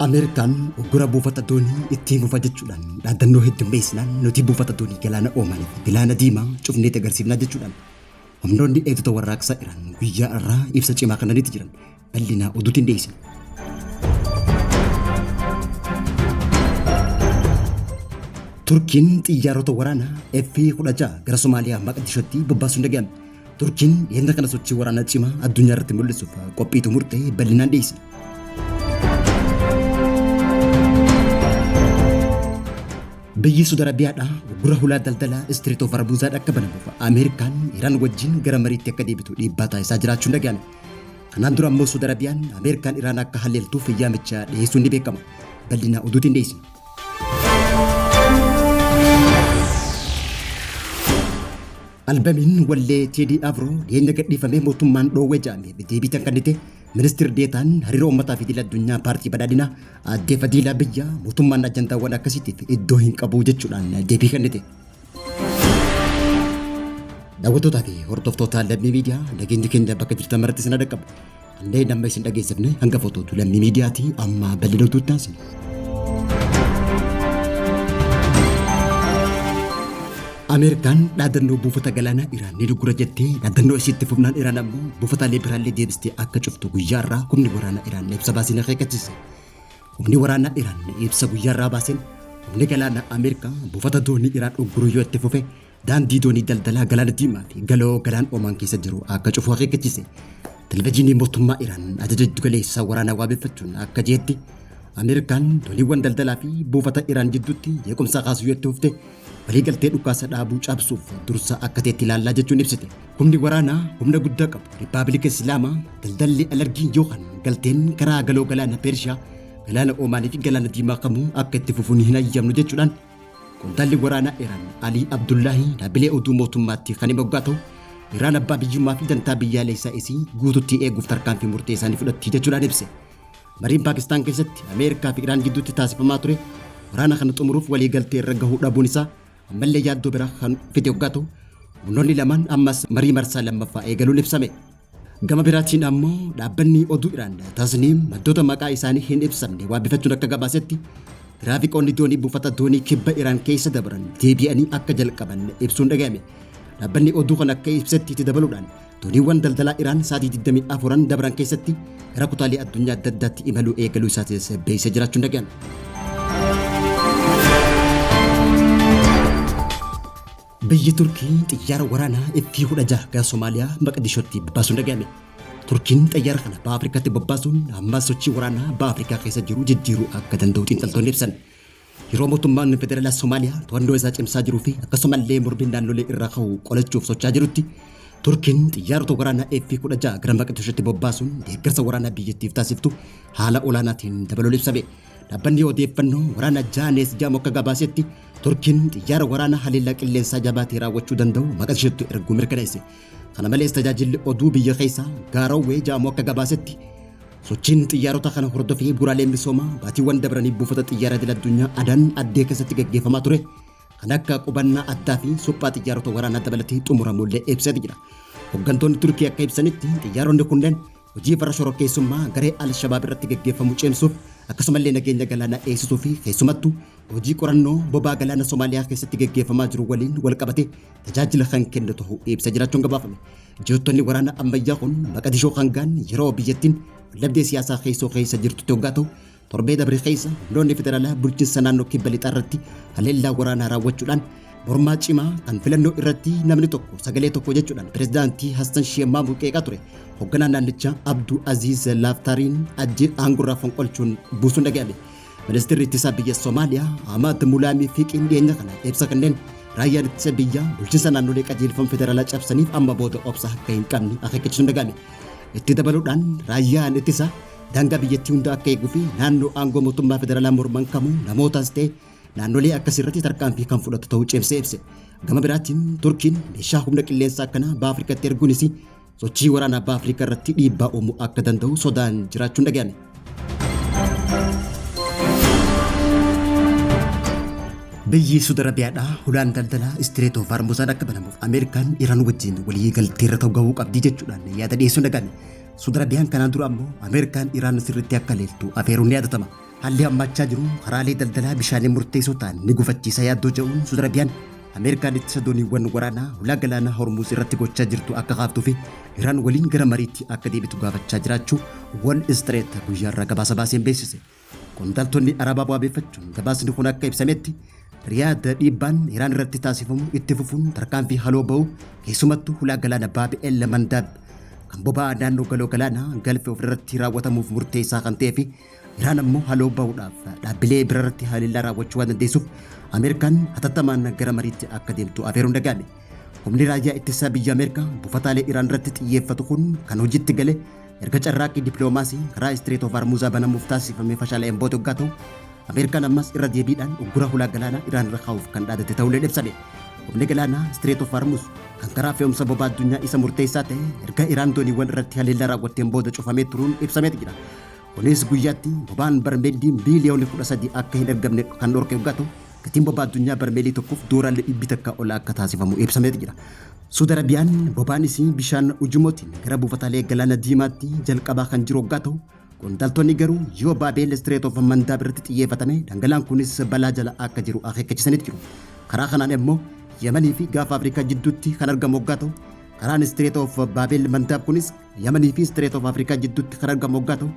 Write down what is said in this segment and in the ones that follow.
Ameerikaan uggura buufata doonii ittiin fufa jechuudhaan dhaadannoo heddummeessinaan nuti buufata doonii galaana Oomaan fi galaana Diimaa cufneeti agarsiifnaa jechuudhaan humnoonni eegdota warraaqsaa Iraan guyyaa irraa ibsa cimaa kennaniiti jiran. Bal'inaa oduutiin dhiyeessina. Turkiin xiyyaarota waraanaa F-16 gara Somaaliyaa Maqdishootti bobbaasuun dhaga'ame. Turkiin dhiyeenya kana sochii waraanaa cimaa addunyaa irratti mul'isuuf qophii xumurte bal'inaan dhiyeessina. Biyyi Suudi Arabiyaadhaa uggura hulaa daldalaa Istiriit of Hormuuzaan akka banamuuf Ameerikaan Iraan wajjin gara mariitti akka deebitu dhiibbaa taasisaa jiraachuun dhaga'ame. Kanaan dura ammoo Suudi Arabiyaan Ameerikaan Iraan akka haleeltuuf yaamicha dhiyeessuun ni beekama. Bal'ina oduutiin dhiyeessina. Albamiin wallee Teedii Afroo dhiyeenya gadhiifamee mootummaan dhoowwee jedhame deebii kan kennite ministir deetaan hariiroo uummataa fi idil addunyaa paartii badhaadhinaa aadde Fadiilaa Biyyaa mootummaan ajandaawwan akkasiitiif iddoo hin qabu jechuudhaan deebii kennite. Daawwattootaa fi hordoftoota Lammii Miidiyaa nageenyi keenya bakka jirtan maratti isin dhaqqabu. Kanneen amma isin dhageessifne hanga footootu Lammii Miidiyaati amma bal'ina utuu taasisna. Ameerikaan dhaadannoo buufata galaanaa Iraan ni duggura jettee dhaadannoo isiitti fufnaan Iraan ammoo buufataalee biraallee deebistee akka cuftu guyyaa irraa humni waraanaa Iraan ibsa baaseen akeekkachiise. Humni waraanaa Iraan ibsa guyyaa irraa baaseen humni galaanaa Ameerikaa buufata doonii Iraan ugguruu yoo itti fufe daandii doonii daldalaa galaana Diimaa fi galoo galaan Omaan keessa jiru akka cufu akeekkachiise. Televezyiinii mootummaa Iraan ajaja jiddugaleessa waraanaa waabeffachuun akka jeetti Ameerikaan dooniiwwan daldalaa fi buufata Iraan jidduutti jeequmsa kaasuu yoo itti fufte waliigaltee dhukaasa dhaabuu cabsuuf dursa akka ta'etti ilaallaa jechuun ibsite. Humni waraanaa humna guddaa qabu Riippaabilika Islaamaa daldalli alargii yookaan galteen karaa galoo galaana Pershiyaa, galaana Oomaanii fi galaana Diimaa kamuu akka itti fufuun hin hayyamnu jechuudhaan qondaalli waraanaa Iraan Alii Abdullaahii dhaabbilee oduu mootummaatti kan hime oggaa ta'u, Iraan abbaa biyyummaa fi dantaa biyyaalessaa isii guututti eeguuf tarkaanfii murteessaa ni fudhatti jechuudhaan ibse. Mariin Paakistaan keessatti Ameerikaa fi Iraan gidduutti taasifamaa ture waraana kana xumuruuf waliigaltee irra gahuu dhabuun isaa ammallee yaaddoo biraa kan fide oggaa ta'u, humnoonni lamaan ammas marii marsaa lammaffaa eegaluun ibsame. Gama biraatiin ammoo dhaabbanni oduu Iraan Tasniim maddoota maqaa isaanii hin ibsamne waabbifachuun akka gabaasetti tiraafiqoonni doonii buufata doonii kibba Iraan keessa dabran deebi'anii akka jalqaban ibsuun dhaga'ame. Dhaabbanni oduu kan akka ibsetti itti dabaluudhaan dooniiwwan daldalaa Iraan sa'aatii 24 dabran keessatti gara kutaalee addunyaa adda addaatti imaluu eegaluu isaatis beeksisee jiraachuun dhaga'ame. Biyyi Turkii xiyyaara waraanaa F-16 gara Somaaliyaa Maqdishootti bobbaasuun dhaga'ame. Turkiin xayyaara kana baha Afrikaatti bobbaasuun ammas sochii waraanaa baha Afrikaa keessa jiru jijjiiruu akka danda'u xiinxaltoonni ibsan. Yeroo mootummaan federaalaa Somaaliyaa to'annoo isaa cimsaa jiruu fi akkasumallee mormiin naannolee irraa ka'u qolachuuf socho'aa jirutti Turkiin xiyyaarota waraanaa F-16 gara Maqdishootti bobbaasuun deeggarsa waraanaa biyyattiif taasiftu haala olaanaatiin dabaluun ibsame. Dhaabbanni odeeffannoo waraanaa Jaanees jedhamu akka gabaasetti Turkiin xiyyaara waraanaa haleellaa qilleensaa jabaatee raawwachuu danda'u Maqdishootti erguu mirkaneesse. Kana malees tajaajilli oduu biyya keessaa Gaarowwee jedhamu akka gabaasetti sochiin xiyyaarota kana hordofee bu'uuraaleen misoomaa baatiiwwan dabranii buufata xiyyaara idil addunyaa Adan Addee keessatti gaggeeffamaa ture kan akka qubannaa addaa fi suphaa xiyyaarota waraanaa dabalatee xumuramuullee ibseeti jira. Hooggantoonni Turkii akka ibsanitti xiyyaaronni kunneen hojii farra shororkeessummaa garee Al-Shabaab irratti gaggeeffamu cimsuuf akkasumallee nageenya galaanaa eegsisuu fi keessumattuu hojii qorannoo bobaa galaana Somaaliyaa keessatti gaggeeffamaa jiru waliin walqabatee tajaajila kan kennu ta'uu ibsa jiraachuun gabaafame. Jeettonni waraana ammayyaa kun Maqadishoo kan ga'an yeroo biyyattiin waldhabdee siyaasaa keessoo keessa jirtutti hoggaa ta'u torbee dabre keessa humnoonni federaalaa bulchiinsa naannoo kibba lixaa irratti haleellaa waraanaa raawwachuudhaan mormaa cimaa kan filannoo irratti namni tokko sagalee tokko jechuudhaan pirezidaantii Hassan Sheikh Mahmud qeeqaa ture hoogganaa naannichaa Abduu Aziz Laaftaariin ajjee aangorraa fonqolchuun buusuun dhaga'ame. Ministeerri ittisaa biyya Somaaliyaa Ahmad Mulaamii Fiqiin dhiyeenya kana ibsa kanneen raayyaan ittisa biyyaa bulchiinsa naannolee qajeelfama federaalaa cabsaniif amma booda obsa akka hin qabne akeekkachiisuun dhaga'ame. Itti dabaluudhaan raayyaan ittisaa daangaa biyyattii hunda akka eeguu fi naannoo aangoo mootummaa federaalaa morman kamuu namootaas ta'e naannolee akkasii irratti tarkaanfii kan fudhatu ta'uu cimsee ibse. Gama biraatiin Turkiin meeshaa humna qilleensaa akkanaa baha Afrikaatti erguunis sochii waraanaa baha Afrikaa irratti dhiibbaa uumuu akka danda'u sodaan jiraachuun dhaga'ame. Biyyi Suudi Arabiyaadhaa hulaan daldalaa Istireet of Hormuzaan akka banamuuf Ameerikaan Iraan wajjin walii galteerra ta'u gahuu qabdii jechuudhaan yaada dhiyeessuun dhaga'ame. Suudi Arabiyaan kanaan dura ammoo Ameerikaan Iraan sirriitti akka leeltu afeeruun ni yaadatama. Haalli hammaachaa jiru karaalee daldalaa bishaanii murteessoo ta'an ni gufachiisa yaaddoo jedhuun Suudi Arabiyaan Ameerikaan ittisa dooniiwwan waraanaa hulaa galaanaa Hormuuz irratti gochaa jirtu akka kaaftuu fi Iraan waliin gara mariitti akka deebitu gaafachaa jiraachuu Wall Street guyyaa irraa gabaasa baaseen beeksise. Qondaaltonni Arabaa wabeeffachuun gabaasni kun akka ibsametti, Riyaad dhiibbaan Iraan irratti taasifamu itti fufuun tarkaanfii haloo ba'uu keessumattuu hulaa galaana Baab El Mandaab kan boba'aa naannoo galoo galaanaa Galfi of irratti raawwatamuuf murteessaa kan ta'ee fi Iraan ammoo haloo ba'uudhaaf dhaabbilee biraarratti haleellaa raawwachuu waan dandeessuuf Ameerikaan hatattamaan gara mariitti akka deemtu afeeruun dhaga'ame. Humni raayyaa ittisaa biyya Ameerikaa buufataalee Iraan irratti xiyyeeffatu kun kan hojiitti gale erga carraaqqii dippiloomaasii karaa Strait of Hormuz banamuuf taasifame fashalaa'een booda hoggaa ta'u, Ameerikaan ammas irra deebiidhaan uggura hulaa galaanaa Iraan irra kaa'uuf kan dhaadate ta'ullee ibsame. Humni galaanaa Strait of Hormuz kan karaa fe'umsa boba'aa addunyaa isa murteessaa ta'e erga Iraan dooniiwwan irratti haleellaa raawwatteen booda cufamee turuun ibsameeti jira. Kunis guyyaatti boba'aan barmeelii miiliyoona 13 akka hin ergamne kan dhorke hoggaa ta'u, gatiin boba'aa addunyaa barmeelii tokkoof dooraalli 100 ol akka taasifamu ibsameeti jira. Suud Arabiyaan boba'aan isii bishaan ujumootiin gara buufataalee galaana diimaatti jalqabaa kan jiru hoggaa ta'u, qondaaltonni garuu yoo Baabeel Strait of Mandaab irratti xiyyeeffatame dhangala'aan kunis balaa jala akka jiru akeekkachisaniit jiru. Karaa kanaan immoo Yamanii fi Gaafa Afrikaa jidduutti kan argamu hoggaa ta'u, karaan Strait of Baabeel Mandaab kunis Yamanii fi Strait of Afrikaa jidduutti kan argamu hoggaa ta'u,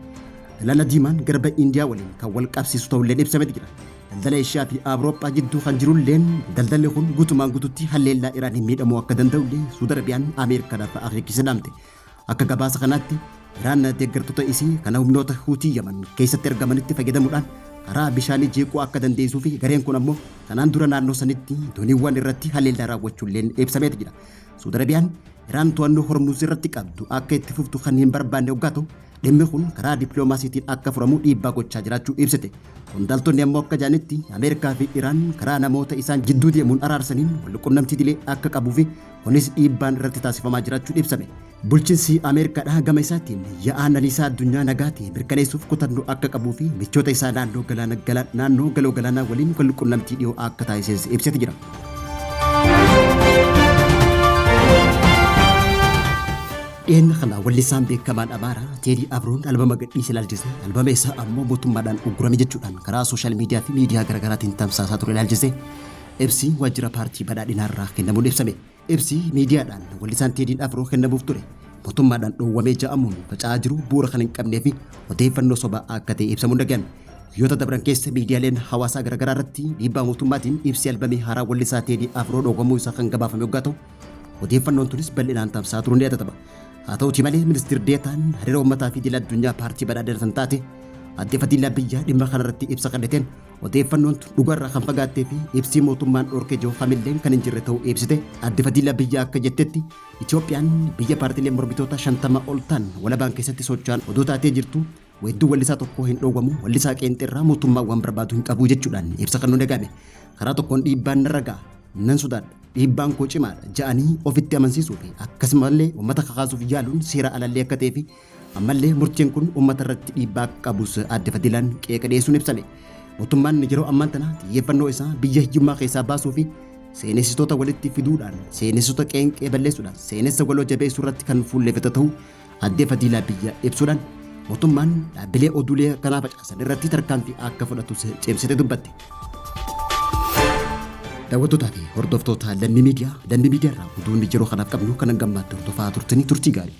Galaana Diimaan garba Indiyaa waliin kan wal qabsiisu ta'ulleen ibsameeti jira. Daldala Eeshiyaa fi Awurooppaa jidduu kan jirulleen daldalli kun guutumaan guututti halleellaa Iraaniin miidhamuu akka danda'ullee Suud Arabiyaan Ameerikaadhaaf akeekkise dhaamte. Akka gabaasa kanaatti Iraan deeggartoota isii kana humnoota Huutii Yaman keessatti argamanitti fayyadamuudhaan karaa bishaanii jeequu akka dandeessuu fi gareen kun ammoo kanaan dura naannoo sanitti dooniiwwan irratti haleellaa raawwachuulleen ibsameeti jira. Suud Arabiyaan Iraan to'annoo Hormuuz irratti qabdu akka itti fuftu kan hin barbaanne hoggaa ta'u, dhimmi kun karaa dippiloomaasiitiin akka furamu dhiibbaa gochaa jiraachuu ibsite. Qondaaltonni ammoo akka jedhanitti Ameerikaa fi Iraan karaa namoota isaan jidduu deemuun araarsaniin walqunnamtii idilee akka qabuu fi kunis dhiibbaan irratti taasifamaa jiraachuun ibsame. Bulchinsi Ameerikaadhaa gama isaatiin yaa'aan anniisaa addunyaa nagaa ta'e mirkaneessuuf kutannoo akka qabuu fi michoota isaa naannoo galaana naannoo galoo galaanaa waliin walqunnamtii dhiyoo akka taasises ibseeti jira. Dhiyeenya kana wallisaan beekamaan Amaaraa Teedii Afroon albama gadhiise ilaalchise albama isaa ammoo mootummaadhaan uggurame jechuudhaan karaa sooshaal miidiyaa fi miidiyaa garaagaraatiin tamsaasaa ture ilaalchise ibsi waajjira paartii badhaadhinaarraa kennamuun ibsame. Ibsi miidiyaadhaan wallisaan Teediin Afroo kennamuuf ture mootummaadhaan dhoowwamee ja'amuun faca'aa jiru bu'uura kan hin qabnee fi odeeffannoo sobaa akka ta'e ibsamuun dhaga'ame. Guyyoota dabran keessa miidiyaaleen hawaasaa garaagaraa irratti dhiibbaa mootummaatiin ibsi albamii haaraa wallisaa Teedii Afroo dhoowwamuu isaa kan gabaafame yoggaa ta'u, odeeffannoon tunis bal'inaan tamsa'aa turuun ni yaadatama. Haa ta'utii malee ministir deetaan hariiroo uummataa fi idil addunyaa paartii badhaadhina kan taate aadde Fadiilaa Biyyaa dhimma kanarratti ibsa kenniteen odeeffannoon tun dhugaarraa kan fagaattee fi ibsii mootummaan dhorkee jiru kamilleen kan hin jirre ta'uu ibsite. Aadde Fadiilaa Biyyaa akka jettetti Itoophiyaan biyya paartiileen mormitoota 50 ol ta'an walabaan keessatti socho'an odoo taatee jirtu weedduu wallisaa tokkoo hin dhoowwamu, wallisaa qeenxeerraa mootummaan waan barbaadu hin qabu jechuudhaan ibsa kennuun dhaga'ame. Karaa tokkoon dhiibbaan narra ga'a, nan sodaadha, dhiibbaan koo cimaadha ja'anii ofitti amansiisuu fi akkasumallee uummata kakaasuuf yaaluun seera alallee akka ta'ee fi ammallee murteen kun uummata irratti dhiibbaa akka qabus Aadde Fadiilaan qeeqa dhiyeessuun ibsame. Mootummaan yeroo ammaan tana xiyyeeffannoo isaa biyya hiyyummaa keessaa baasuu fi seenessitoota walitti fiduudhaan seenessitoota qeenqee balleessuudhaan seenessa waloo jabeessuu irratti kan fuulleffate ta'uu Addee Fadiilaa Biyyaa ibsuudhaan mootummaan dhaabbilee oduulee akkanaa facaasan irratti tarkaanfii akka fudhatus cimsite dubbatte. Daawwattootaa fi hordoftoota Lammii Miidiyaa, Lammii Miidiyaa irraa oduun yeroo kanaaf qabnu kan hanga ammaatti hordofaa turtanii turtii gaarii.